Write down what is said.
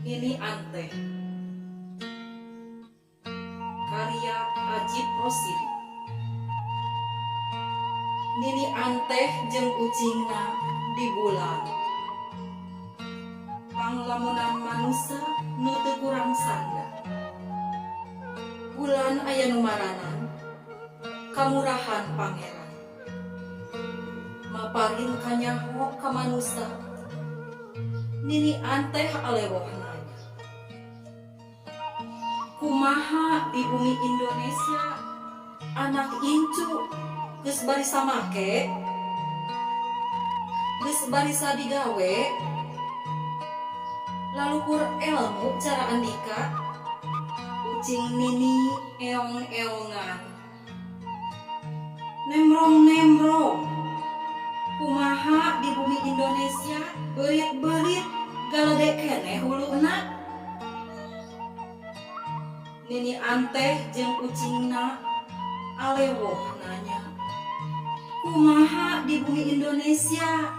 Nini Anteh, karya Ajip Rosidi. Nini Anteh jeung ucingna di bulan. Panglamunan manusa nu teu kurang sanda. Bulan aya nu maranan, kamurahan pangeran. Maparin kanyaho ka manusa. Nini Anteh alewoh nanya. Kumaha di bumi Indonesia, anak incu geus barisa make, geus barisa digawe, laluhur elmu cara andika? Ucing Nini eong-eongan, nemrong-nemrong. Kumaha di bumi Indonesia, beurit-beurit galede keneh huluna? Nini Anteh jeung ucingna alewoh nanya. Kumaha di bumi Indonesia?